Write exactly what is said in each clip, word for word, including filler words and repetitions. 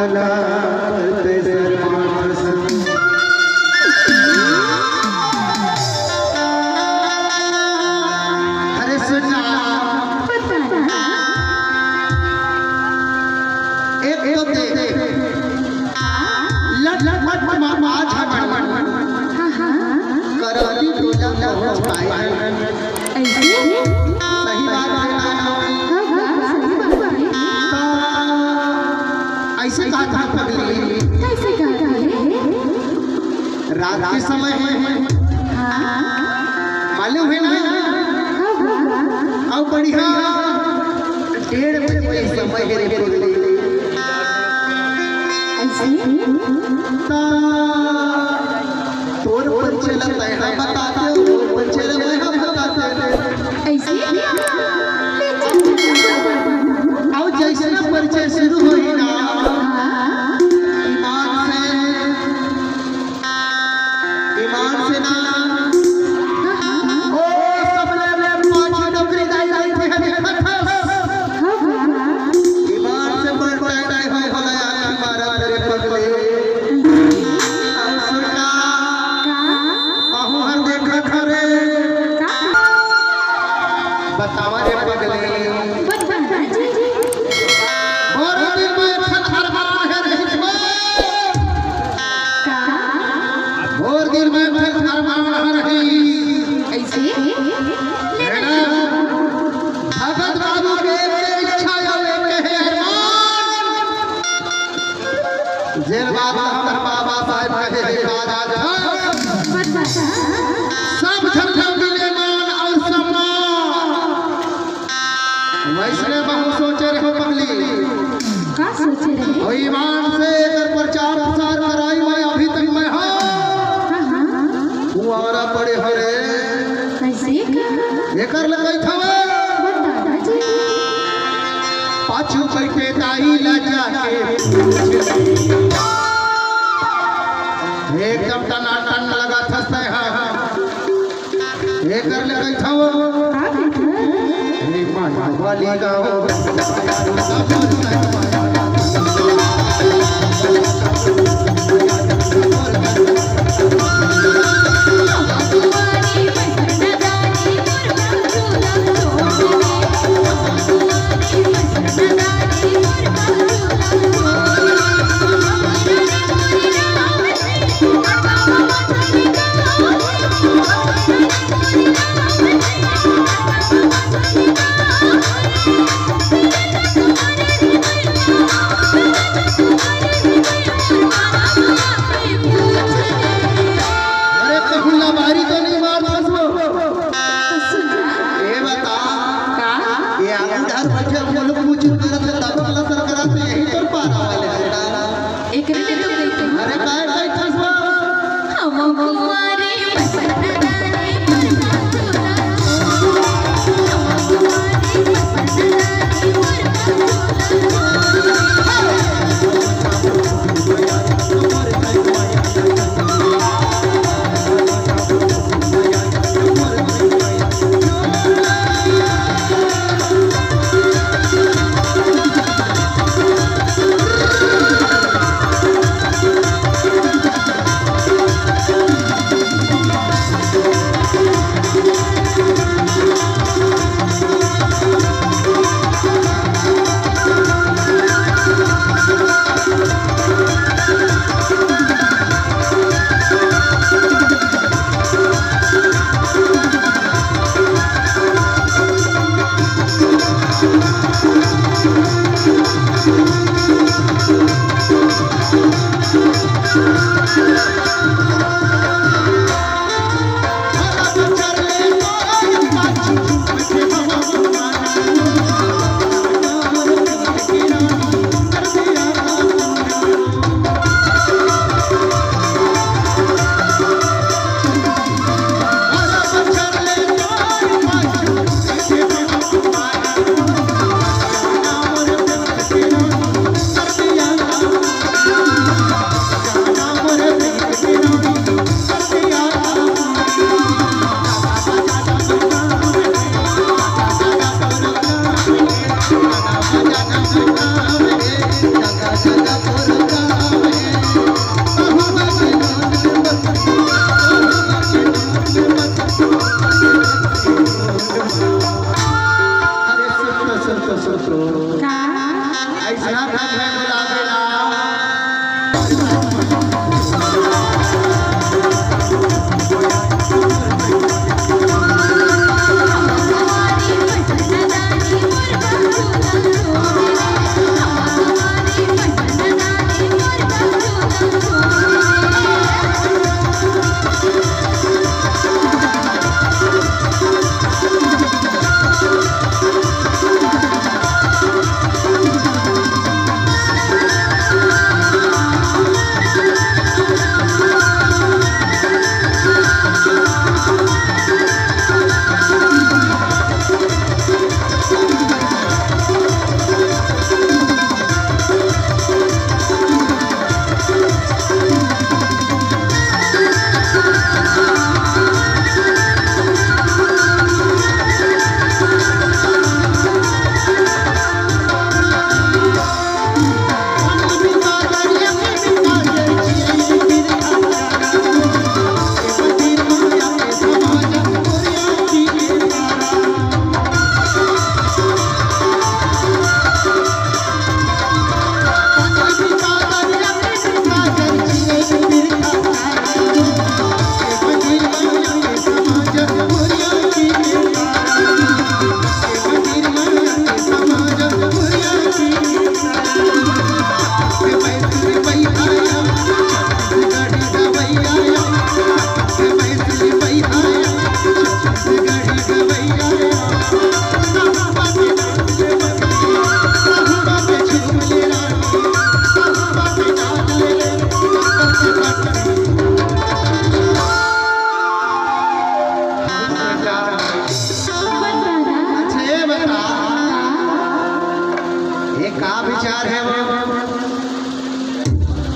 अरे सुना, एक तो दे, लट लट मत मार, आज हमन करौली टोला पहुंच पाए। ऐसे? सही बात है ना? हाँ, हाँ, सही बात है। तो ऐसे कहा था पगली। कैसे कहा था? रात के समय है। हाँ। मालूम है ना? हाँ, हाँ। अब बढ़िया डेढ़ बजे के समय है रे पगली। ऐसे? तो तोर परिचय ला तैं हा बता दे, मोर परिचय ला मैं हा बता दे। ऐसे? अब जैसे ना परिचय शुरू होही ना, ईमान से, ईमान से ना, ओ सबले पाछू डोकरी दाई रहिथे, हरे खथस। ईमान से बड़ टाइम हो भला आखी मारा तेरे पगले। सुना। आहू हर देखत हरे। बतावा रे पगले। मोर दिल में एक ठन अरमान हे रे। मोर दिल में एक ठन अरमान हे रे। ऐसे? मैडम, भगत बाबू के एक इच्छा हे, एक हे अरमान। जेन बात हमर बाबा साहब कहे हे, बात आज हे। सब झन ला मिले मान अउ सम्मान। वैसने बहुत सोचे रहे हो पगली। का सोचे रहे? अउ ईमान से एकर प्रचार प्रसार कराई मैं अभी तक मैं हा। हाँ, हाँ। कुंवारा पड़े हरे। कैसे का? एकर ले कहिथव। बता जी। पाछू बैठे दाई ला जाके पूछ ले। एकदम टनाटन लगा था सै हा। एकर ले कहिथव। का कहिथव? हे माया वाली गाँव।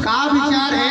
का विचार हे?